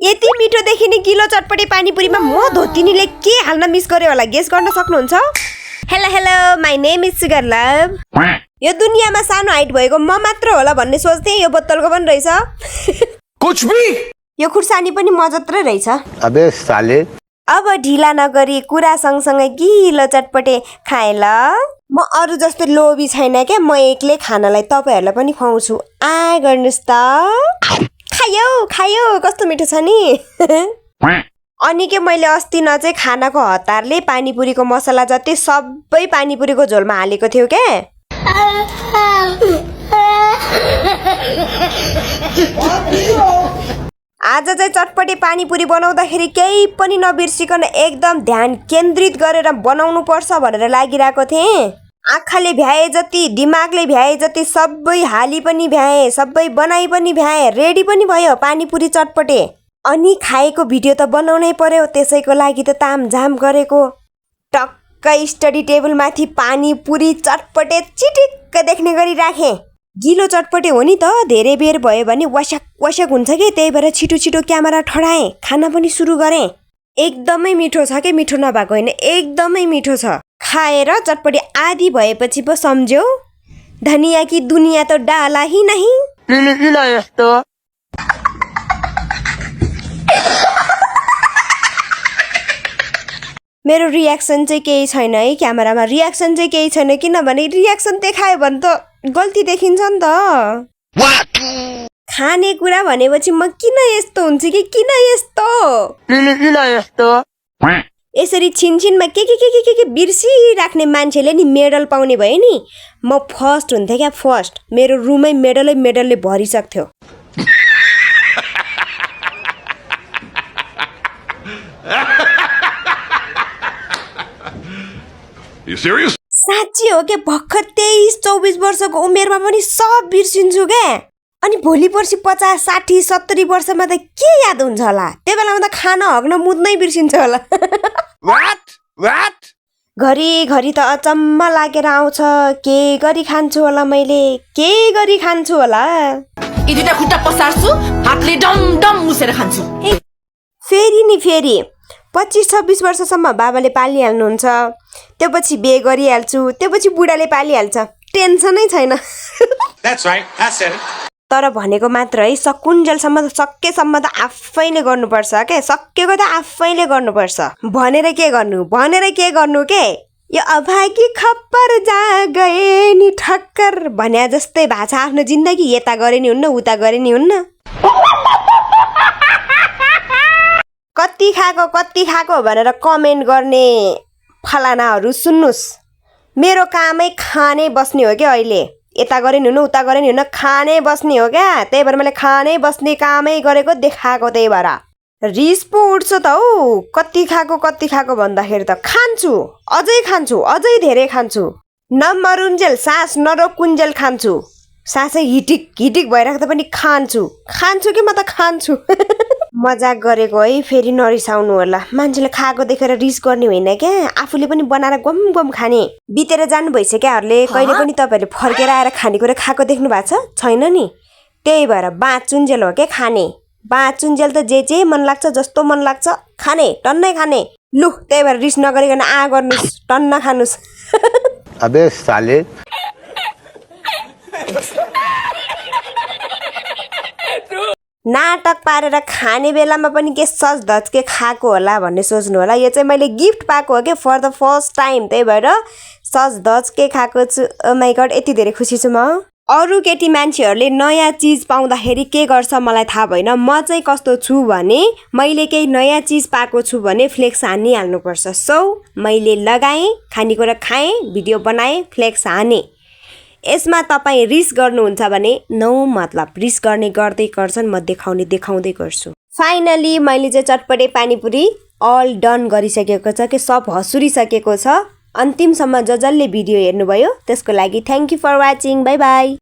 यति मिठो देखिने गिलो चटपटे पानीपुरीमा म धोतिनीले के हाल्न मिस गर्यो होला गेस गर्न सक्नुहुन्छ? Hello hello my name is sugar love. यो दुनियाँमा सानो हाइट भएको म मात्र होला भन्ने सोच्थे, यो बोतलको पनि रहेछ। कुछ भी यो खुर्सानी पनि म जत्रै रहेछ। अबे साले अब ढिला नगरी कुरा सँगसँगै गिलो चटपटे खाए ल। म अरू जस्तो लोभी छैन क्या, म एक्लै खानलाई तपाईहरुलाई पनि खुवाउँछु। आ गर्नुस् त। खायो खायो कस्तो मिठो छ नि। अनि के मैले अस्ति न चाहिँ खानाको हतारले पानीपुरीको मसला जति सबै पानीपुरीको झोलमा हालेको थियो के। आज चाहिँ चटपटे पानीपुरी बनाउँदाखेरि केही पनि नबिर्सिकन एकदम ध्यान केन्द्रित गरेर बनाउनु पर्छ भनेर लागिरहेको थिएँ। आँखाले भ्याए जति, दिमागले भ्याए जति सबै हाली पनि भ्याए, सबै बनाई पनि भ्याए, रेडी पनि भयो पानीपुरी चटपटे। अनि खाएको भिडियो त बनाउनै पर्यो, त्यसैको लागि त तामझाम गरेको। टक्कै स्टडी टेबलमाथि पानीपुरी चटपटे चिटिक्क देख्ने गरी राखेँ। गिलो चटपटे हो नि त, धेरै बेर भयो भने वशक वशक हुन्छ कि, त्यही भएर छिटो छिटो क्यामेरा ठडाएँ, खाना पनि सुरु गरेँ। एकदमै मिठो छ के, मिठो नभएको होइन, एकदमै मिठो छ। खाएर चटपटे आधी भएपछि पो सम्झ्यौ धनिया की दुनिया त डाला ही नहीं। मेरो रियाक्सन चाहिँ केही छैन है, क्यामेरामा रियाक्सन चाहिँ केही छैन, किनभने रियाक्सन देखायो भने त गल्ती देखिन्छ नि त। खाने कुरा भनेपछि म किन यस्तो हुन्छ कि किन यस्तो यसरी छिनछिनमा के बिर्सिराख्ने मान्छेले नि मेडल पाउने भयो नि। म फर्स्ट हुन्थेँ क्या, फर्स्ट। मेरो रुमै मेडलले भरिसक्थ्यो। साँच्ची हो के, भर्खर 23-24 वर्षको उमेरमा पनि सब बिर्सिन्छु क्या। अनि भोलि पर्सि 50, 60, 70 वर्षमा त के याद हुन्छ होला? त्यो बेलामा त खाना हग्न मुद्नै बिर्सिन्छ होला। घरि त अचम्म लागेर आउँछ, के गरी खान्छु होला मैले, के गरी खान्छु होला। यी दुईटा खुट्टा पसार्छु, हातले डम डम मुसेर खान्छु। फेरि 25-26 वर्षसम्म बाबाले पालिहाल्नुहुन्छ, त्यो पछि बिहे गरिहाल्छु, त्यो पछि बुढाले पालिहाल्छ, टेन्सनै छैन। तर भनेको मात्र है, सकुन्जेलसम्म त सकेसम्म त आफैले गर्नुपर्छ के, सकेको त आफैले गर्नुपर्छ। भनेर के गर्नु के, यो अभागी खप्पर जा गए नि ठक्कर भन्या जस्तै भाषा। आफ्नो जिन्दगी यता गरे नि हुन्न, उता गरे नि हुन्न। कति खाको भनेर कमेन्ट गर्ने फलानाहरू सुन्नुस्, मेरो कामै खाने बस्ने हो क्या। अहिले यता गरे नि हुन्न, उता गरे नि हुन्न, खाने बस्ने हो क्या। त्यही भएर मैले खाने बस्ने कामै गरेको देखाएको, त्यही भएर रिस पो उठ्छ त हौ। कति खाको भन्दाखेरि त खान्छु, अझै धेरै खान्छु। नमरुन्जेल सास नरोकुन्जेल खान्छु, सासै हिटिक भइराख्दा पनि खान्छु कि म त खान्छु। मजाक गरेको है, फेरि नरिसाउनु होला। मान्छेले खाएको देखेर रिस गर्ने होइन क्या, आफूले पनि बनाएर गम खाने। बितेर जानु भइसक्याहरूले कहिले पनि तपाईँहरूले फर्केर आएर खानेकुरा खाएको देख्नु भएको छैन नि। त्यही भएर बाँचुन्जेल हो क्या खाने। बाँचुन्जेल त जे मन लाग्छ, जस्तो मन लाग्छ खाने, टन्नै खाने। लु त्यही भएर रिस नगरिकन गर्नुहोस्, टन्न खानुहोस्। अबे साले नाटक पारेर खाने बेलामा पनि के सज धज के खाएको होला भन्ने सोच्नु होला। यो चाहिँ मैले गिफ्ट पाएको हो कि फर द फर्स्ट टाइम, त्यही भएर सज धज के खाएको छु। ओ माई गड, यति धेरै खुसी छु म। अरू केटी मान्छेहरूले नयाँ चिज पाउँदाखेरि के गर्छ मलाई थाहा भएन। म चाहिँ कस्तो छु भने, मैले केही नयाँ चिज पाएको छु भने फ्लेक्स हानिहाल्नुपर्छ। सो मैले लगाएँ, खानेकुरा खाएँ, भिडियो बनाएँ, फ्लेक्स हाने। यसमा तपाईँ रिस गर्नुहुन्छ भने नो मतलब, रिस गर्ने गर्दै गर्छन्, म देखाउँदै गर्छु। फाइनली मैले चाहिँ चटपटे पानीपुरी अल डन गरिसकेको छ कि, सब हसुरिसकेको छ। अन्तिमसम्म जसले भिडियो हेर्नुभयो त्यसको लागि thank you for watching. Bye by.